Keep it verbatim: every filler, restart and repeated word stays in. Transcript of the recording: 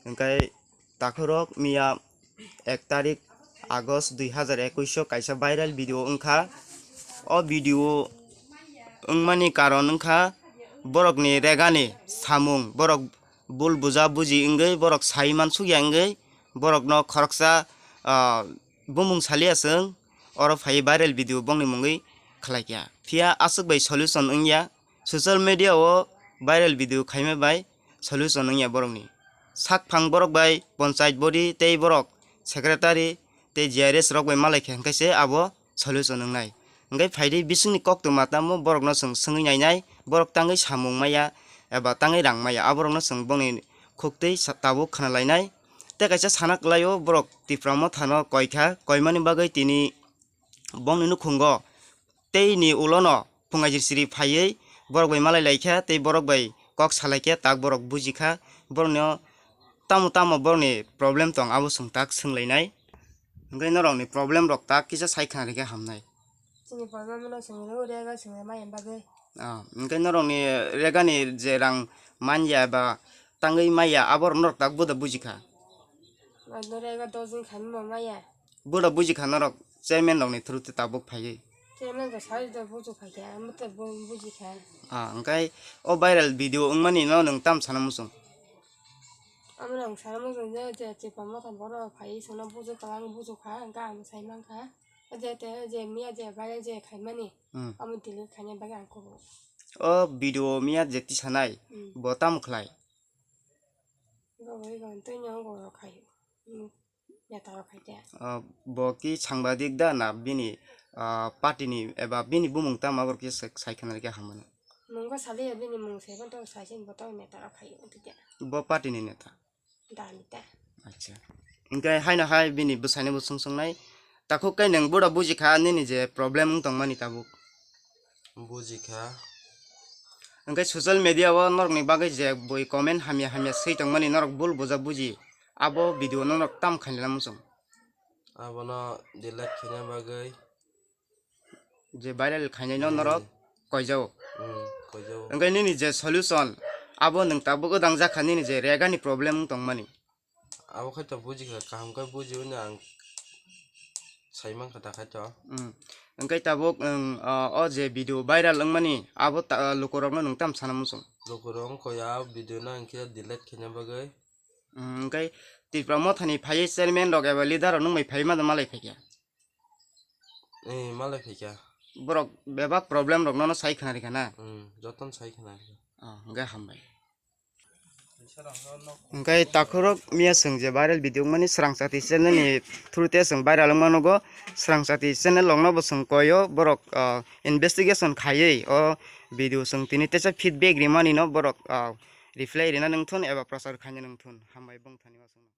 Hwnkhe takhorok miya ek tarik August dui hazar ekwis o kaisa viral video wngkha. O video wngmani karon wngkha borokni regani samung, borok bul buja buji wngwi borok sai mansukya wngwi borokno khoroksa, ah, bumung saliya chwng oro phaiwi viral video bongni mungwi khlaikha. Phiya aswk bai solution wngya, social media o viral video khaima bai solution wngya borokni. Sakphang borok bai panchayat body tei borok secretary tei G R S rok bai malaikha hwnkhe se abo solution wngnai. Hwnkhe phaidi bisingni koktwma tamo borokno chwng swngwi nainai, borok tangwi samung maya eba tangwi rang maya, aborokno chwng bongni khuktwi sa-, tabuk khna lainai. Tei kaisa sana kwlaio borok Tipra Mothano koikha, koimani bagwi tini bongni nukhungo teini ulono phungaijir siri phaiwi borok bai malai laikha tei borok bai kok salaikha, tak borok bujikha, borokno tamo tamo borokni problem tong abo chwng tak swnglainai. Hwnkhe norokni problem rok tak kisa sai khna rikhe hamnai. Chini problem no chwng rw rega chwng mai bagwi. Ah, hwnkhe norokni regani je rang manya ba tangwi maya abo rok norok tak boda bujikha. Norok rega dos din khaima maya. Boda bujikha norok chairman rokni through tei tabuk phaiwi. Chairman rok sai da buju phaikha, amo tei bu-, bujikha. Ah, hwnkhe o viral video wngmani no nwng tam sana muchung? Amo nwng sana muchung je, je Tipra Motha borok phaiwi chwngno buju kwlangwi bujukha, hwnkhe ang sai mankha. O je te, o je miya je viral je khaimani, hmm, amo delete khaina bagwi ang kugo. O video miya je tisanai, hmm, bo tamo khlai? Bo bai gon tei nw borok khai. Hmm. Neta rok khai te. Ah, bo ki sangbadik da na bini, ah, party ni eba bini bumung tamo borok kisa sai khna rikhe hamano. Mungbo saliya bini mung se gonto sai sin boto neta rok khai te. Bo party ni neta. Dani ta. Acha. Hwnkhe haino hai bini bwsaino bo swng swngnai. Takhuk khe nwng boda bujikha nini je problem wng tongmani tabuk. Bujikha. Hwnkhe social media o norokni bagwi je bui comment hamya hamya swi tongmani norok bul buja buji. Abo video no norok tam khainai muchung. Abono delete khaina bagwi. Je viral khainai no norok, hmm, koijao. Hmm, koijao. Hwnkhe nini je solution, abo nwng tabuk gwdang jakha nini je regani problem wng tongmani. Abo khai to bujikha, kaham khe bujiwi no ang sai mankha ta khai to. Hmm. Hwnkhe tabuk nwng, o, o je video viral wngmani, abo ta-, lukurokno nwng tam sana muchung? Lukurok wng koi a video no ang khe delete khaina bagwi. Hmm, hwnkhe Tipra Mothani phaiwi chairman rok eba leader rok nwng bai phaiwi ma malai phaikha? Eh, malai phaikha. Borok bebak problem rok nono sai khna rikha na? Hmm, jotono sai khna rikha. Oh, hwnkhe hambai. Hwnkhe takhorok miya chwng je viral video wngmani Srangchati channel ni through te chwng viral wngma nugo. Srangchati channel rok no bo chwng koio, borok, ah, investigation khaiwi o video chwng tini teisa feedback rimani no borok, ah, reply rina nungthun eba prochar khaina nungthun. Hambai bongthani o chwng.